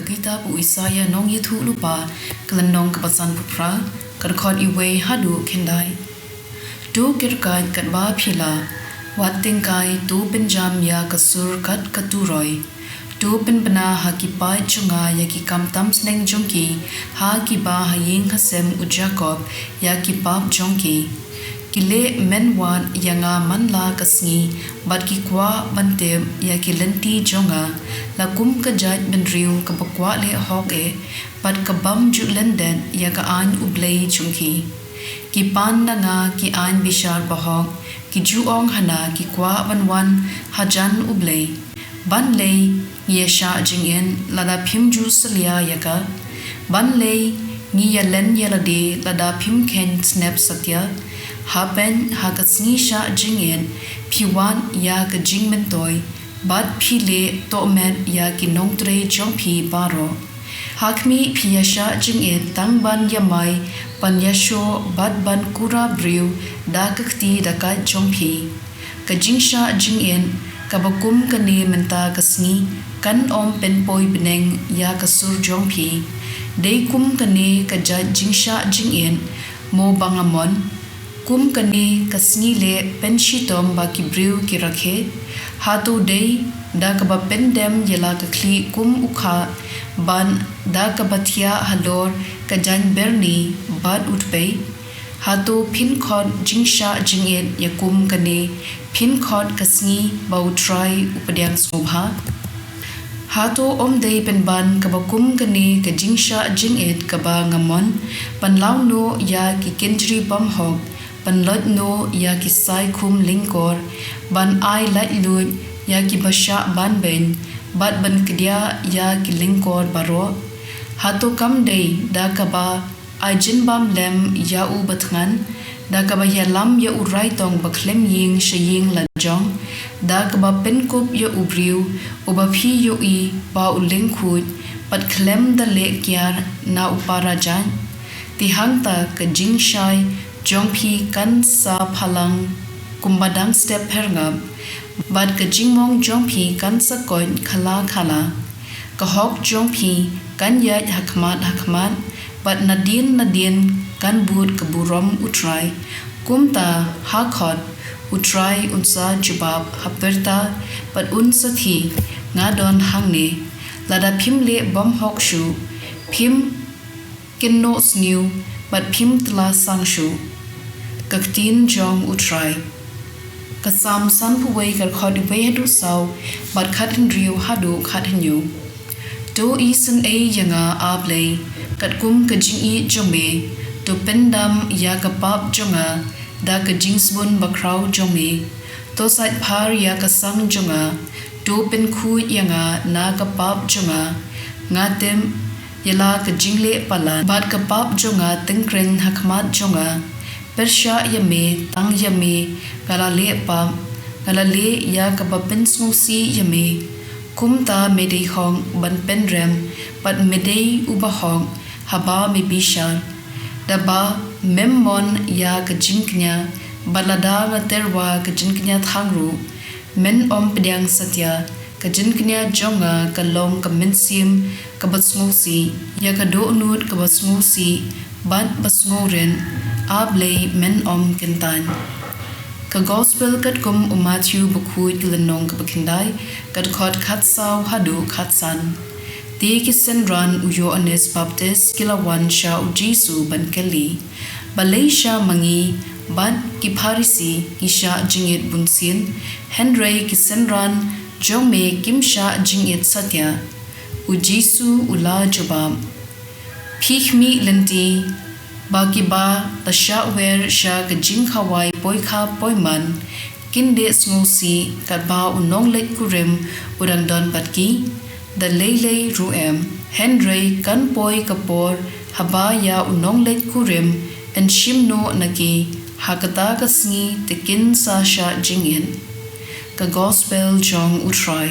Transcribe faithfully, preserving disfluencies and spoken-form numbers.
Kitab u Isaïah nongïathuhlypa, ka lynnong kaba sanphew phra, ka dkhot wei haduh khyndai. To kyrkhat katba phi lah, wat tyngkai, to pynjam ïa ka sur kat ka turoi. To pynbna ha ki paid jong nga ïa ki kam tam sneng jong ki, ha kiba ha ïing ha sem u Jakob ïa ki pap jong ki. Ki leh mynwat ïa nga man la ka sngi, bad ki kwah ban tip ïa ki lynti jong nga, la kum ka jaitbynriew kaba kwah leh hok eh, bad ka bym ju lyndet ïa ka aiñ U Blei jong ki. Ki pan na nga ki aiñ bishar bahok, ki ju ong hana ki kwah ban wan hajan U Blei. Ban lei, ngi ïa shah jingit lada phim ju salia ïa ka? Ban lei, ngi ïa len ïa lade lada phim kheiñ snep satia? Hapdeng ha ka sngi shah jingit, phi wad ïa ka jingmyntoi, bad phi leh tohmet ïa ki nongtrei jong phi baroh. Ha khmih, phi ïa shah jingit tang ban ïamai, ban ïashoh bad ban kura briew da ka kti da ka jong phi. Ka jingshah jingit kaba kum kane mynta ka sngi kan ym pynpoi bneng ïa ka sur jong phi. Dei kum kane ka jait jingshah jingit, mo ba nga mon? Kum kane ka sngi leh pynshitom ba ki briew ki rakhe? Hato dei da kaba pyndem ïa la ka khlieh kum u khah, bad da kaba thiah halor ka jaiñbyrni bad u tpei? Hato phin khot jingshah jingit ïa kum kane, phin khot ka sngi ba U Trai u pdiang sngewbha? Hato ym dei pynban kaba kum kane ka jingshah jingit kaba nga mon, ban law noh ïa ki kynjri bymhok, ban loit noh ïa ki saikhum lyngkor, ban ai laitluid ïa kiba shah ban beiñ, bad ban kdiah ïa ki lyngkor baroh? Hato kam dei da kaba ai jingbam lem ïa u bathngan, da kaba ïalam ïa u raitong ba khlem ïing sha ïing lajong, da kaba pynkup ïa u briew uba phi ïohi ba u lyngkhuid, bad khlem da leh kiar na u para jait? Te hangta ka jingshai jong phi kan sa phalang kumba dang step pyrngap, bad ka jingmong jong phi kan sa koit khala khala. Ka hok jong phi kan ïaid ha khmat ha khmat, bad nadien nadien kan bud ka burom U Trai. Kumta, ha khot, U Trai un sa jubab ha pyrta, bad un sa kti, nga don hangne. Lada phim leh bymhok shuh, phim kynnoh sniew, bad phim tla sang shuh. Ka ktien jong U Trai. Ka Salm sanphew wei, ka dkhot wei haduh saw, bad khathynriew haduh khathynñiew. To isynei ïa nga, A Blei, katkum ka jingïeit jong me, to pyndam ïa ka pap jong nga da ka jingsbun bakhraw jong me. To saitphar ïa ka sang jong nga, to pynkhuid ïa nga na ka pap jong nga. Nga tip ïa la ka jingleh palat, bad ka pap jong nga tyngkrein ha khmat jong nga. Pyrshah ïa me, tang ïa me nga la leh pap, nga la leh ïa kaba pynsngewsih ïa me. Kumta me dei hok ban pynrem, bad me dei uba hok haba me bishar. Da ba mem mon ïa ka jingkñia, bad lada nga tyrwa ka jingkñia thang ruh, men ym pdiang satia. Ka jingkñia jong nga ka long ka mynsiem kaba sngewsih, ïa ka dohnud kaba sngewsih bad ba sngewrit, A Blei, men ym kyntait. Ka Gospel katkum u Mathaiw bakhuid, lynnong kaba khyndai, ka dkhot khatsaw haduh khatsan. Te ki synran u Ïoannis Baptis ki la wan sha u Jisu ban kylli, Balei sha ma ngi bad ki Pharisi ngi shah jingit bunsien, hynrei ki synran jong me kim shah jingit satia? U Jisu u la jubab, Phi khmih lynti ba kiba la shah wer sha ka jingkhawai poikha poiman kin leh sngewsih katba u nongleit kurim u dang don bad ki? Da lei lei ruh em. Hynrei kan poi ka por haba ïa u nongleit kurim yn shim noh na ki, ha kata ka sngi te kin sa shah jingit. Ka Gospel jong U Trai.